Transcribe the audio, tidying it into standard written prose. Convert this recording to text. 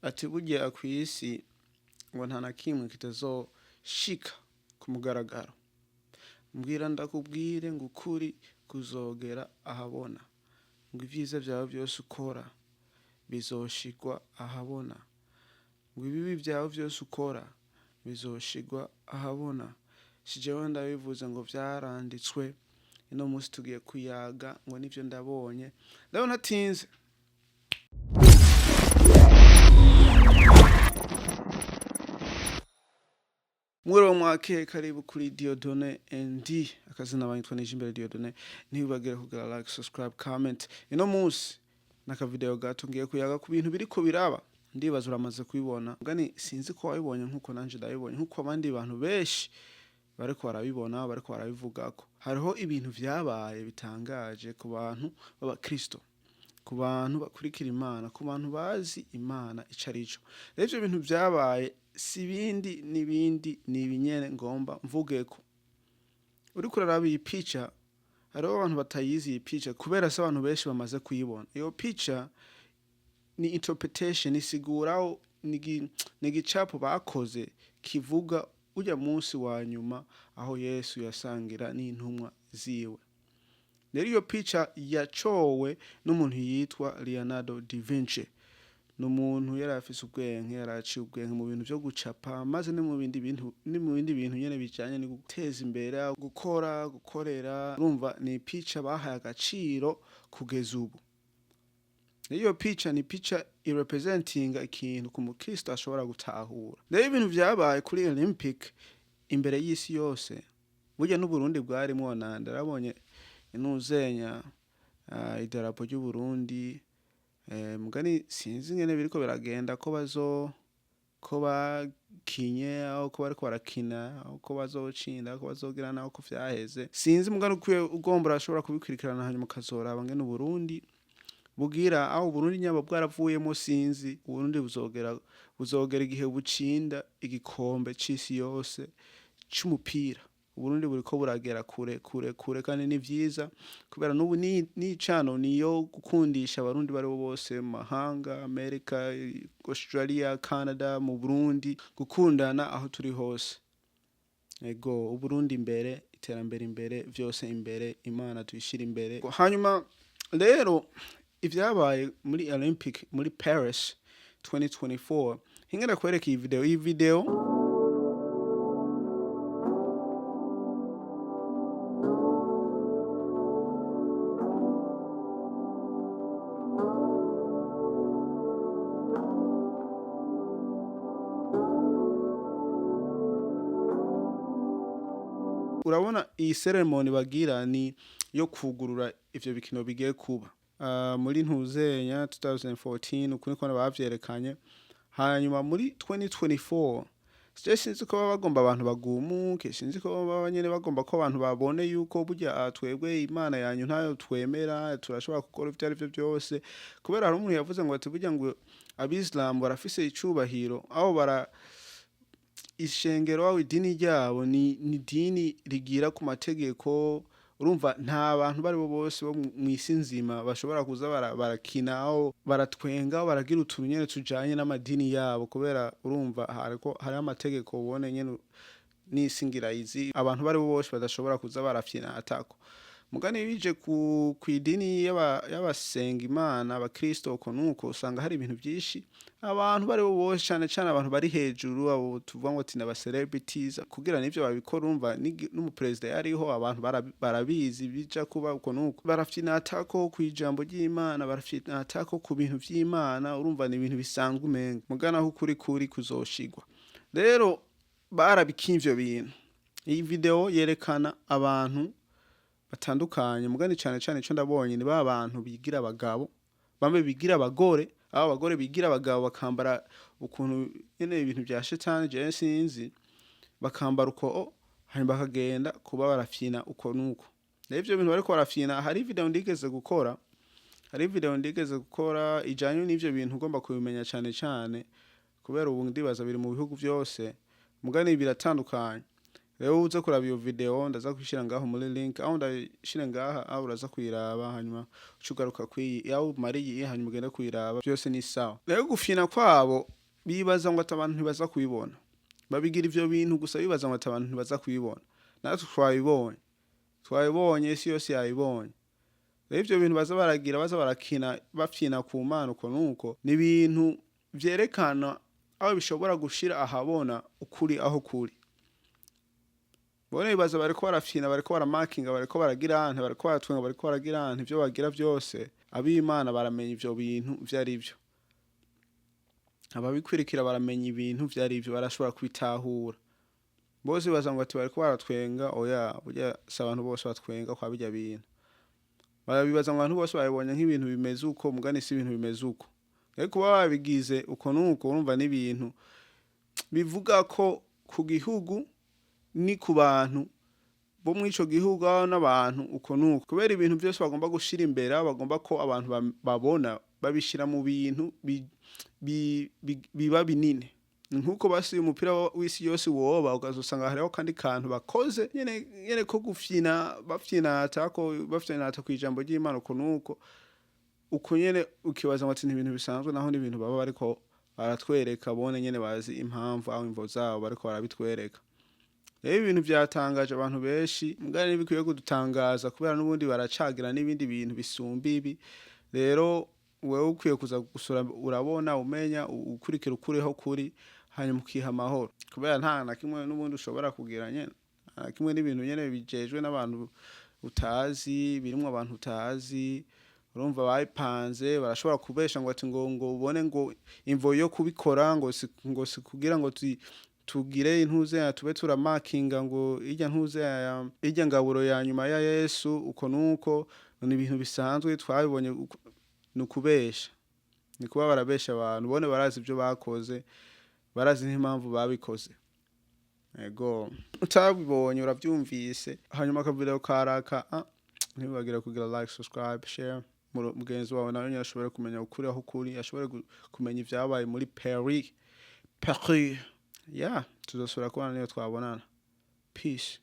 Ati burya kw'isi ngo nta na kimwe kitazoshika ku mugaragaro. Mbwira ndakubwire ngo ukuri kuzogera ahabona, ngo ivyiza vyawe vyose ukora bizoshigwa ahabona, ngo ibibi vyawe vyose ukora bizoshigwa ahabona. Si jewe ndabivuze ngo vyaranditswe. Ino munsi tugiye kuyaga ngo nivyo ndabonye, ndabona atinze. Mwiriwe mwakeye, karibu kuri Dieudonné ND. Akazina banyitwa Nijimbere Dieudonné. Ntibibagire kugira like, subscribe, comment. Ino munsi n'akavideo gato, ngiye kuyaga ku bintu biriko biraba. Ndibaza uramaze kubibona. Mugani sinzi ko wabibonye nkuko nanje ndabibonye, nkuko abandi bantu benshi bariko barabibona, bariko barabivugako. Hariho ibintu vyabaye bitangaje ku bantu b'abakristo, ku bantu bakurikira Imana, ku bantu bazi Imana ico arico. Rero ivyo bintu vyabaye si ibindi n'ibindi, ni ibinyene ngomba mvugeko. Uriko uraraba iyi pica, hariho abantu batayizi iyi pica kubera se abantu benshi bamaze kuyibona. Iyo pica ni interpretation, isiguraho ni igicapo bakoze kivuga urya munsi wa nyuma aho Yesu yasangira n'intumwa ziwe. Rero iyo pica yacowe n'umuntu yitwa Leonardo da Vinci. Ni umuntu yari afise ubwenge, yari aciye ubwenge mu bintu vyo gucapa, maze no mu bindi bintu, ni mu bindi bintu nyene bijanye no guteza imbere, gukora, gukorera. Urumva ni pica bahaye agaciro kugeza ubu. Iyo pica ni pica irepresentinga ikintu ku mukristo ashobora gutahura. Rero ibintu vyabaye kuri Olympic imbere y'isi yose, burya n'Uburundi bwarimwo. Nanda narabonye inuzenya idarapo ry'Uburundi. Mugani sinzi ingene biriko biragenda, ko bazo ko bakinye, aho ko bariko barakina, aho ko bazotsinda, ko bazogira naho ko vyaheze, sinzi. Mugani ukwiye ugomba urashobora kubikurikirana, hanyuma ukazoraba ngene Uburundi bugira, aho Uburundi nyaba bwaravuyemo, sinzi. Uburundi buzogera igihe bucinda igikombe c'isi yose c'umupira. Uburundi buriko buragera kure kure kure, kandi ni vyiza kubera n'ubu n'icano niyo gukundisha Abarundi baribo bose mu mahanga, Amerika, Australia, Canada, mu Burundi, gukundana aho turi hose. Ego, Uburundi imbere, iterambere imbere, vyose imbere, Imana tuyishira imbere. Hanyuma rero ivyabaye muri Olympic muri Paris 2024, hingana kwereka iyi video. Iyi video urabona iyi ceremony bagira ni yo kugurura ivyo bikino bigiye kuba muri ntuzenya 2014, uku niko bavyerekanye. Hanyuma muri 2024 je sinzi ko baba bagomba abantu bagumuke, sinzi ko baba nyene bagomba ko abantu babone yuko burya twebwe Imana yanyu ntayo twemera, turashobora gukora ivyo ari vyo byose. Kubera hari umuntu yavuze ngo ati burya ngo Abisilamu barafise icubahiro, aho bara ishengero, aho idini ryabo ni idini rigira ku mategeko. Urumva nta bantu bari bo bose bo mw'isi nzima bashobora kuza barakina, aho baratwenga, aho baragira utuntu nyene tujanye n'amadini yabo, kubera urumva hariko hariho amategeko ubone nyene n'isi ngira izi abantu bari bo bose badashobora kuza barafyina atako. Mugani bije ku kw'idini y'abasenga Imana, abakristo, uko nuko usanga hari ibintu byinshi abantu bari bo bose, cane cane abantu bari hejuru, abo tuvuga ngo ati n'aba celebrities, kugira nivyo babikora. Urumva n'umuperezida yariho, abantu barabizi bija kuba uko nuko barafyina atako kw'ijambo ry'Imana, barafyina atako ku bintu vy'Imana. Urumva ni ibintu bisanzwe umenga, mugana aho ukuri kuri kuzoshigwa. Rero barabikinye ivyo bintu. Iyi video yerekana abantu batandukanye, mugani cane cane ico ndabonye ni ba bantu bigira abagabo, bamwe bigira abagore, abo abagore bigira abagabo, bakambara ukuntu nyene ibintu vya shetani, jewe sinzi, bakambara uko hanyuma bakagenda kuba barafyina uko nuko. Rero ivyo bintu bariko barafyina, hari video ndigeze gukora ijanye n'ivyo bintu, ugomba kubimenya cane cane kubera ubu ndibaza biri mu bihugu vyose, mugani biratandukanye. Rero uze kuraba iyo video, ndaza kuyishira ngaho muri link, aho ndayishire ngaha, aho uraza kuyiraba, hanyuma uca ugaruka kwiyi aho umariye, hanyuma ugende kuyiraba. Byose ni sawa. Rero gufyina kwabo, bibaza ngo ati abantu ntibaza kubibona. Babigira ivyo bintu gusa bibaza ngo ati abantu ntibaza kubibona. Natwe twabibonye, twabibonye, isi yose yabibonye. Rero ivyo bintu baza baragira, baza barakina, bafyina ku Mana uko nuko, ni ibintu vyerekana aho bishobora gushira ahabona ukuri aho kuri. Bone bibaza bariko barafyina, bariko baramakinga, bariko baragira ante, bariko baratwenga, bariko baragira ante, ivyo bagira vyose, ab'Imana baramenya ivyo bintu ivyo ari vyo. Ababikwirikira baramenya ibintu ivyo ari vyo, barashobora kubitahura. Bose bibaza ngo ati bariko baratwenga. Oya, burya si abantu bose batwenga kwa birya bintu. Barabibaza ngo abantu bose babibonye nk'ibintu bimeze uko, mugani si ibintu bimeze uko. Ariko kuba babigize uko nuko, urumva n'ibintu bivuga ko ku gihugu ni ku bantu bo muri ico gihugu, aho n'abantu uko nuko, kubera ibintu byose bagomba gushira imbere, aho bagomba ko abantu babona, babishira mu bintu biba binini. Nkuko basi umupira w'isi yose woba, ukazosanga hariho kandi kantu bakoze nyene nyene ko gufyina, bafyinata ko bafyinata kw'ijambo ry'Imana uko nuko uko nyene, ukibaza ngo ati ni ibintu bisanzwe, naho ni ibintu baba bariko baratwereka. Bone nyene bazi impamvu, aho imvo zabo bariko barabitwereka. Rero ibintu vyatangaje abantu benshi, mugabo ntibikwiye kudutangaza, kubera n'ubundi baracagira n'ibindi bintu bisumba ibi. Rero wewe ukwiye kuza gusura, urabona, umenya, ukurikira ukuri aho kuri, hanyuma ukiha amahoro, kubera nta na kimwe n'ubundi ushobora kugira nyene, nta na kimwe. N'ibintu nyene bijejwe n'abantu utazi, birimwo abantu utazi. Urumva babipanze, barashobora kubesha ngo ati ngo ubone ngo imvo yo kubikora ngo si kugira ngo tugire intuze ya tube turamakinga ngo irya ntuze ya irya ngaburo ya nyuma ya Yesu uko nuko, ni ibintu bisanzwe twabibonye. Ni ukubesha, ni kuba barabesha abantu. Bone barazi ibyo bakoze, barazi n'impamvu babikoze. Ego, utabibonye uravyumvise. Hanyuma akavideo karaka, ntibibagire kugira like, subscribe, share. Mugenzi wawe nawe nyine ashobore kumenya ukuri aho kuri, ashobore kumenya ivyabaye muri Paris. Paris, yeah. Tuzosubira kubana niyo twabonana. Peace.